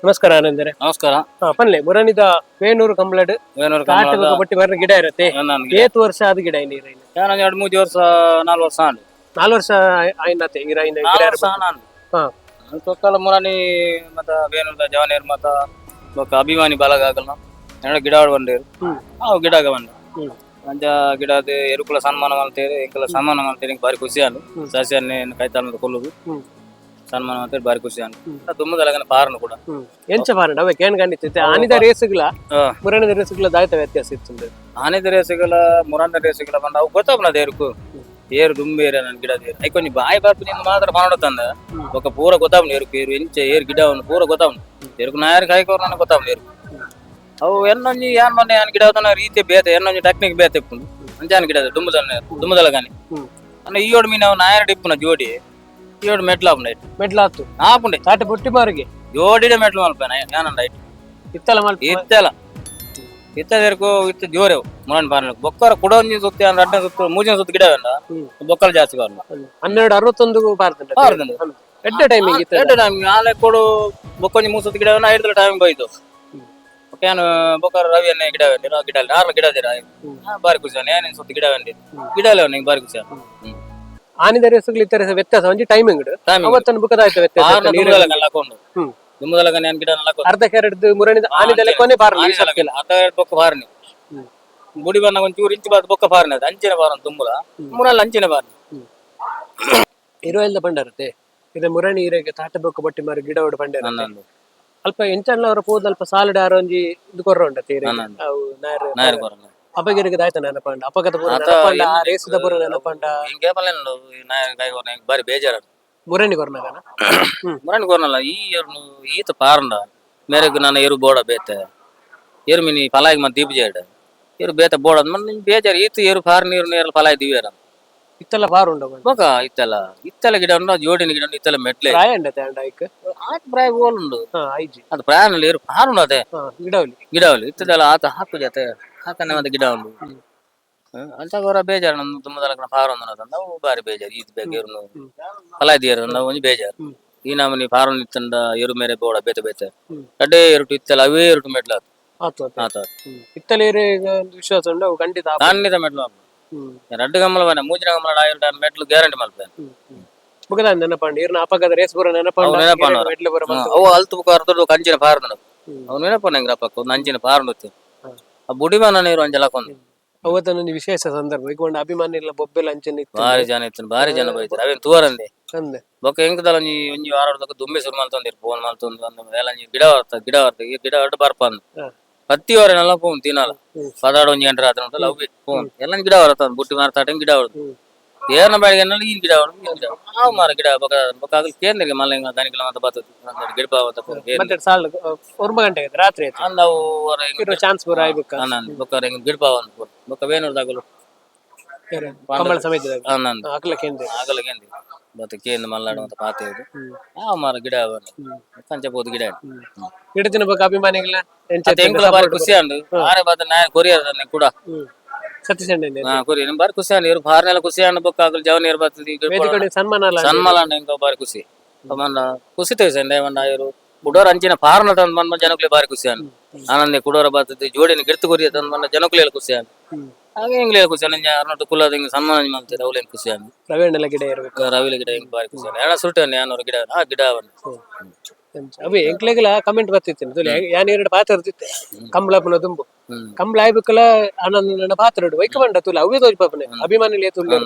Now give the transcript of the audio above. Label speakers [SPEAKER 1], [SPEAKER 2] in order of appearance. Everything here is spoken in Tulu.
[SPEAKER 1] ನಮಸ್ಕಾರ ಆನಂದರೆ.
[SPEAKER 2] ನಮಸ್ಕಾರ.
[SPEAKER 1] ಹಾ, ಪನ್ಲೆ ಮುರಣಿದ ವೇಣೂರು ಕಂಬ್ಳಡ್.
[SPEAKER 2] ವೇಣೂರು.
[SPEAKER 1] ಕಾಟು ಬೊಕ ಬೊಟ್ಟಿ ಮರಣ ಗಿಡ ಇರತ್ತೆ. ಏತ್ ವರ್ಷ ಅದು ಗಿಡ ನೀರು?
[SPEAKER 2] ನಾನು 2-3 ವರ್ಷ, 4 ವರ್ಷ ಆಂಡ್.
[SPEAKER 1] 4 ವರ್ಷ ಆಯ್ನತೆ ಈ ರೈನ ಗಿಡ.
[SPEAKER 2] 4 ವರ್ಷ ನಾನು. ತೊಕ್ಕಲ ಮುರಾನಿ ಮತ್ತ ವೇಣೂರ್ದ ಜವನೇರ್ ಮತ್ತ ಬೊಕ್ಕ ಅಭಿಮಾನಿ ಬಳಗ ಆಗಲ್ಲ ಎನ್ನಡ ಗಿಡ ಬಂಡೇರು. ಅವು ಗಿಡ ಬಂಡೆ. ಅಂಚ ಗಿಡದ ಎರುಕುಲ ಸನ್ಮಾನ ಮಾಡ್ತೇವೆ, ಎಂಕಲ ಸನ್ಮಾನ ಮಾಡ್ತೇವೆ, ಎಂಕ್ ಬಾರಿ ಖುಷಿ ಆಂಡ್. ಸಸ್ಯನ್ನೇ ಕೈತಾಳ ಕೊಲ್ಲುದು. ಸನ್ಮಾನ ಮಾಡ್ತೇವೆ, ಬಾರಿ ಖುಷಿ ಆಂಡ್. ದುಮ್ಮದಲಗನ ಪಾರನು ಕೂಡ.
[SPEAKER 1] ಎಂಚ ಪಾರಂಡ ಅವೆ ಕೇನ್ ಗಂಡಿತ್ತು ಆನಿದ ರೇಸುಗಳ? ಮುರಣಿದ ರೇಸುಗಳ ದಾಯ್ತ ವ್ಯತ್ಯಾಸ ಇತ್ತು?
[SPEAKER 2] ಆನೆದ ರೇಸುಗಳ ಮುರಾಂದ ರೇಸುಗಳ ಬಂದ ಅವು ಗೊತ್ತಾಪನ ಏರುಕು ಏರು ದುಂಬೆ ಏರ ನನ್ನ ಗಿಡ ಏರು ಐಕೊಂಜಿ ಬಾಯಿ ಬರ್ಪಿನಿಂದ ಮಾತ್ರ ಪನಡ ತಂದ. ಬೊಕ್ಕ ಪೂರ ಗೊತ್ತಾಪನ ಏರುಕು ಏರು ಎಂಚ ಏರು ಗಿಡ ಅವನು ಪೂರ ಗೊತ್ತಾಪನ ಏರುಕು ನಾಯರ್ ಕಾಯ್ಕೋರ್ ನನಗೆ ಗೊತ್ತಾಪನ ಏರುಕು ಅವು ಎನ್ನೊಂಜಿ ಯಾನ್ ಮೊನ್ನೆ ಯಾನ್ ಗಿಡ ಅವನ ರೀತಿ ಬೇತೆ, ಎನ್ನೊಂಜಿ ಟೆಕ್ನಿಕ್ ಬೇತೆ ಇಪ್ಪುಂಡು. ಅಂಚಾನ ಗಿಡ ದುಂಬುದಲ್ಲ ದುಂಬುದಲ್ಲ ಕಾನಿ. ಅನ್ನ ಈ ಯೋಡು ಮೀನು ಅವು ನಾಯರ್ ಇಪ್ಪುನ ಜೋಡಿ ಈ ಯೋಡು ಮೆಟ್ಲು ಆಪುಂಡು ಐಟ್.
[SPEAKER 1] ಮೆಟ್ಲಾತು?
[SPEAKER 2] ಆಪುಂಡೆ.
[SPEAKER 1] ತಾಟ ಬೊಟ್ಟಿ ಮಾರಿಗೆ.
[SPEAKER 2] ಜೋಡಿಡೆ ಮೆಟ್ಲು ಮಲ್ಪೇನ ಯಾನಂಡ ಐಟ್.
[SPEAKER 1] ಇತ್ತಲ ಮಲ್ಪ.
[SPEAKER 2] ಇತ್ತೆಲ್ಲ ಇತ್ತದೆರ್ಕು ಇತ್ತ ಜೋರೆವು ಮುರನ್ ಪಾರನ್ ಬೊಕ್ಕರ ಕುಡೊಂಜಿ ಸುತ್ತಿ ರಡ್ಡ ಸುತ್ತು ಮೂಜಿನ ಸುತ್ತು ಗಿಡ ವೇಂಡ. ಬೊಕ್ಕಲ್ ಜಾಸ್ತಿ ಬಾರ್ನ.
[SPEAKER 1] 12:61 ಪಾರ್ತಂಡ.
[SPEAKER 2] ಪಾರ್ದಂಡು.
[SPEAKER 1] ಎಡ್ಡೆ ಟೈಮಿಂಗ್ ಇತ್ತು.
[SPEAKER 2] ಎಡ್ಡೆ ಟೈಮ್ ಆಲೆ ಕೊಡು ಬೊಕ್ಕೊಂಜಿ ಮೂರು ಸುತ್ತು ಗಿಡ ವೇಂಡ ಐದು ಟೈಮ್ ಬೈದು. ಯಾನು ಬೊಕ್ಕರ ರವಿ ಅನ್ನ ಗಿಡ ವೇಂಡಿ ಗಿಡ ನಾರ್ಲ ಗಿಡ ದಿರ. ಬಾರಿ ಖುಷಿ ಏನೇನು ಸುತ್ತು ಗಿಡ ವೇಂಡಿ ಗಿಡ ನಿಂಗೆ ಬಾರಿ ಖುಷಿ.
[SPEAKER 1] ಆನಿದ ರೇಸುಗಳು ಇತ್ತರ ವ್ಯತ್ಯಾಸ ಒಂಜಿ ಟೈಮಿಂಗ್.
[SPEAKER 2] ಟೈಮಿಂಗ್.
[SPEAKER 1] ಅವತ್ತನ್ನು ಬುಕ್ಕದಾಯ್ತು ವ್ಯತ್ಯಾಸ ಇತ್ತು ನೀರು.
[SPEAKER 2] ಹಾಕೊಂಡು. ದುಮ್ಮದಲಗ ನಾನು ಗಿಡ ಹಾಕೊಂಡು.
[SPEAKER 1] ಅರ್ಧ ಕ್ಯಾರೆಟ್ ಮುರಣಿದ ಆನಿದ ಕೊನೆ ಪಾರಲ್ಲ ಈ ಸರ್ತಿಲ.
[SPEAKER 2] ಅರ್ಧ ಬೊಕ್ಕ ಬಾರ್ನಿ. ಗುಡಿ ಬಂದಾಗ ಒಂಚೂರು ಇಂಚು ಬಾರ್ದು ಬೊಕ್ಕ ಬಾರ್ನಿ ಅದು ಅಂಚಿನ ಬಾರ ತುಂಬುಲ ಮುರಲ್ಲ ಅಂಚಿನ ಬಾರ್ನಿ.
[SPEAKER 1] ಇರುವೆಲ್ಲ ಪಂಡರತೆ ಇದು ಮುರಣಿ ಇರೆಗೆ ತಾಟ ಬೊಕ್ಕ ಬೊಟ್ಟಿ ಮಾರು ಗಿಡ ಒಡು ಪಂಡರ.
[SPEAKER 2] ನನ್ನೊಂದು.
[SPEAKER 1] ಅಲ್ಪ ಎಂಚಲ್ಲ ಅವರ ಪೋದ್ ಅಲ್ಪ ಸಾಲಡ್ ಆರ ಒಂಜಿ ಇದು ಕೊರ್ರ ಉಂಡತೆ.
[SPEAKER 2] ನನ್ನೊಂದು.
[SPEAKER 1] ಅವು ನಾರ್.
[SPEAKER 2] ನಾಯರ್ ಕೊರನ.
[SPEAKER 1] ಅಪಗಿರಿಗೆ ದಾಯ್ತ ನೆನಪಂಡ ಅಪಗದ ಪೂರ
[SPEAKER 2] ಆತ
[SPEAKER 1] ನೆನಪಂಡ ಆ ರೇಸುದ ಪೂರ ನೆನಪಂಡ.
[SPEAKER 2] ಹಿಂಗೆ ಪಲ್ಲೆ ನಾಯರ್ ಕಾಯಿ ಕೊರ್ನ ಬಾರಿ ಬೇಜಾರು.
[SPEAKER 1] ಮುರಣಿ ಕೊರ್ನಗನ.
[SPEAKER 2] ಮುರಣಿ ಕೊರ್ನಲ್ಲ ಈ ಏರ್ನು ಈತ ಪಾರಂಡ ಮೇರೆಗ್ ನಾನು ಏರು ಬೋಡ ಬೇತೆ ಏರು ಮಿನಿ ಫಲಾಯಿಗೆ ಮತ್ತೆ ದೀಪ ಜೇಡ ಏರು ಬೇತೆ ಬೋಡ ಮನ್ ಬೇಜಾರು ಈತ ಏರು ಫಾರ್ ನೀರು ನೇರ ಫಲಾಯಿ ದಿವ್ಯಾರ.
[SPEAKER 1] ಇತ್ತೆಲ್ಲ ಬಾರ್ ಉಂಡ.
[SPEAKER 2] ಬೊಕ ಇತ್ತೆಲ್ಲ ಇತ್ತೆಲ್ಲ ಗಿಡ ಉಂಡು ಜೋಡಿನ ಗಿಡ ಉಂಡು ಇತ್ತೆಲ್ಲ ಮೆಟ್ಲೆ.
[SPEAKER 1] ಪ್ರಾಯ ಉಂಡತೆ ಅಂಡ ಐಕ್?
[SPEAKER 2] ಆತ ಪ್ರಾಯ ಗೋಲ್ ಉಂಡು.
[SPEAKER 1] ಹಾ, ಐಜಿ.
[SPEAKER 2] ಅದು ಪ್ರಾಯನಲ್ಲಿ ಏರು ಫಾರ್ ಉಂಡು ಅದೇ.
[SPEAKER 1] ಹಾ, ಗಿಡವಲಿ.
[SPEAKER 2] ಗಿಡವಲ್ಲಿ ಇತ್ತದಲ್ಲ ಆತ ಹಾಕು ಜೊತೆ ಹಾಕನೆ ಮತ್ತೆ ಗಿಡ ಉಂಡು ಅಂತ ಅವರ ಬೇಜಾರು ನಮ್ಮ ತುಂಬದಲಕನ ಫಾರ್ ಒಂದು ನಾವು ಬಾರಿ ಬೇಜಾರು ಈತ್ ಬೇಕು ಏರುನು ಫಲಾಯಿ ದಿಯರು ನಾವು ಒಂಜಿ ಬೇಜಾರು. ಈ ನಮನಿ ಫಾರ್ ಇತ್ತಂಡ ಏರು ಮೇರೆ ಬೋಡ ಬೇತೆ ಬೇತೆ. ಅಡ್ಡೆ ಏರುಟು ಇತ್ತಲ್ಲ ಅವೇ ಏರುಟು ಮೆಟ್ಲು ಆತು.
[SPEAKER 1] ಆತು ಆತು.
[SPEAKER 2] ಆತ.
[SPEAKER 1] ಇತ್ತಲ ಏರು ಒಂದು ವಿಶ್ವಾಸ ಉಂಡು ಅವು ಖಂಡಿತ ಆಪುಂಡು.
[SPEAKER 2] ಖಂಡಿತ ಮೆಟ್ಲು ಆಪುಂಡು. ರಡ್ಡು ಗಮ್ಮಲ ಬನ್ನ ಮೂಜಿನ ಗಮ್ಮಲ ಆಯಿಲ್ ಮೆಟ್ಲು ಗ್ಯಾರಂಟಿ ಮಲ್ಪೆ.
[SPEAKER 1] ಬುಕ್ಕದ ನೆನಪಂಡ ಇರ್ನ ಅಪಗದ ರೇಸ್ ಪೂರ ನೆನಪಂಡ.
[SPEAKER 2] ಅವು ನೆನಪಂಡ.
[SPEAKER 1] ಮೆಟ್ಲು ಪೂರ ಮಲ್ತ್.
[SPEAKER 2] ಅವು ಅಲ್ತು ಬುಕ್ಕ ಅರ್ಧಡು ಕಂಚಿನ ಫಾರ್ ಅವು ನೆನಪಣ್ಣ ಹೆಂಗ್ರ ಪಕ್ಕ ಒಂದು ಅಂಚಿನ ಫಾರ್ ಉಂಡು. ಆ ಬುಡಿ ಬನ್ನ ನೀರು ಅಂಜಲ ಹಾಕೊಂಡು.
[SPEAKER 1] ಅವತ್ತೊಂದು ಒಂಜಿ ವಿಶೇಷ ಸಂದರ್ಭ ಈಗ ಒಂದು ಅಭಿಮಾನಿ ಇಲ್ಲ ಬೊಬ್ಬೆಲ್ಲ ಅಂಚನೆ ಇತ್ತು.
[SPEAKER 2] ಬಾರಿ ಜನ ಇತ್ತು, ಬಾರಿ ಜನ ಬೈತಾರೆ ಅವೇನು ತೂವರಂದೆ.
[SPEAKER 1] ಅಂದೆ.
[SPEAKER 2] ಬೊಕ್ಕ ಎಂಕದಲ್ಲ ಒಂಜಿ ಒಂಜಿ ವಾರ ದುಂಬೆ ಶುರು ಮಲ್ತೊಂದಿರು ಫೋನ್ ಮಲ್ತೊಂದು ಅಂದ್ ಎಲ್ಲ ಒಂಜಿ ಗಿಡ ಬರ್ತ ಗಿಡ ಬರ್ತ ಈ ಗಿಡ ಹೊರಟು ಬರ್ಪ ಅಂದ್. ಪತ್ತಿ ವಾರನೆಲ್ಲ ಫೋನ್ ತಿನ್ನಲ್ಲ. ಪದಾಡ ಒಂಜಿ ಗಂಟೆ ರಾತ್ರಿ ಉಂಟಲ್ಲ ಅವು ಫೋನ್ ಎಲ್ಲ ಗಿಡ ಬರ್ತದೆ ಬುಟ್ಟಿ ಮಾರ್ತಾಟ ಗಿಡ ಹೊರತು ಏರ್ನ ಬಾಡಿಗೆ ಎನ್ನಲ್ಲ ಈ ಗಿಡ ಹೊರತು ಈ ಗಿಡ ಆವು ಮಾರ ಗಿಡ ಬೊಕ ಬೊಕ ಆಗಲಿ ಕೇಂದ್ರಿಗೆ ಮಲ್ಲ ಹಿಂಗ ದನಿಕಲ ಮತ್ತೆ ಬರ್ತದೆ ಗಿಡ ಬಾವತ್ತ.
[SPEAKER 1] ಮತ್ತೆ ಸಾಲು 9 ಗಂಟೆ ಆಯ್ತು, ರಾತ್ರಿ ಆಯ್ತು.
[SPEAKER 2] ಅಂದ್ ಅವು ಹೊರ ಹಿಂಗ್
[SPEAKER 1] ಇರೋ ಚಾನ್ಸ್ ಪೂರ ಆಯ್ಬೇಕ.
[SPEAKER 2] ಅಂದ್ ಬೊಕ್ಕ ಹಿಂಗ್ ಗಿಡ ಬಾವ ಅಂದ್ ಪೂರ ಬೊಕ್ಕ ವೇಣೂರ್ದಾಗಲು.
[SPEAKER 1] ಕಂಬಳ ಸಮೇತದಾಗ.
[SPEAKER 2] ಅಂದ್.
[SPEAKER 1] ಅಕ್ಲ ಕೇಂದ್ರ.
[SPEAKER 2] ಆಗಲ ಕೇಂದ್ರ ಬತ್ತ ಕೇಂದ್ರ ಮಲ್ನಾಡು ಅಂತ ಪಾತೆ ಇದು ಆ ಮಾರ ಗಿಡ ಕಂಚ ಪೋದು ಗಿಡ.
[SPEAKER 1] ಗಿಡ ತಿನ್ನಬೇಕು ಅಭಿಮಾನಿಗಳ ಎಂಚ.
[SPEAKER 2] ಅತ್ತೆ ಎಂಕುಲ ಬಾರಿ ಖುಷಿ ಅಂಡು ಆರೆ ಬಾತ ನಾಯ ಕೊರಿಯರ್ തന്നെ ಕೂಡ.
[SPEAKER 1] ಸತೀಶ್ ಅಣ್ಣ.
[SPEAKER 2] ಹಾ, ಕೊರಿಯರ್ ಬಾರಿ ಖುಷಿ ಅಂಡು ಇರು ಫಾರ್ನೆಲ್ಲ ಖುಷಿ ಅಂಡು ಬೊಕ್ಕ ಆಗಲು ಜವನ್ ನೀರು ಬರ್ತದೆ ಈ ಗಿಡ.
[SPEAKER 1] ವೇದಿಕೆ ಸನ್ಮಾನ ಅಲ್ಲ.
[SPEAKER 2] ಸನ್ಮಾನ ಅಂಡು ಎಂಕ ಬಾರಿ ಖುಷಿ ಮನ್ನ ಖುಷಿ ತೆಗಿಸಂಡೆ ಮನ್ನ ಇರು ಕುಡೋರ ಅಂಚಿನ ಫಾರ್ನ ತಂದು ಮನ್ನ ಜನಕ್ಕಲೆ ಬಾರಿ ಖುಷಿ ಅಂಡು ಆನಂದ ಕುಡೋರ ಬರ್ತದೆ ಜೋಡಿನ ಗಿರ್ತು ಕೊರಿಯ ತಂದು ಮನ್ನ ಜನಕ್ಕಲೆ ಖುಷಿ ಅಂಡು ಹಾಗೆ ಎಂಗ್ಲೇ ಖುಷಿ ಅಂಡು ಅರ್ನಟ್ಟು ಕುಲ್ಲದ ಹಿಂಗೆ ಸನ್ಮಾನ ಮಾಡ್ತಾರೆ ಅವಲೇನು ಖುಷಿ ಅಂಡು.
[SPEAKER 1] ರವೀಣೆಲ್ಲ ಗಿಡ ಇರ್ಬೇಕು.
[SPEAKER 2] ರವಿಲ ಗಿಡ ಹಿಂಗ್ ಬಾರಿ ಖುಷಿ ಅಂಡು ಎಣ ಸುಟ್ಟೆ ಯಾನೋರ ಗಿಡ ಆ ಗಿಡ ಅವನು.
[SPEAKER 1] ಅವಿ ಎಂಕ್ಲೆಗೆಲ್ಲ ಕಮೆಂಟ್ ಬರ್ತಿತ್ತು ಯಾನ್ ಎರಡು ಪಾತ್ರ ಇರ್ತಿತ್ತೆ ಕಂಬಳಪ್ಪನ ದುಂಬು. ಕಂಬಳ ಆಯ್ಬೇಕಲ್ಲ ಆನಂದ ಪಾತ್ರ ವೈಕ ಬಂಡ ತುಲ ಅವೇ ತೋಜ್ ಪಾಪನೆ ಅಭಿಮಾನಿ ತುಳ್ಳೆ.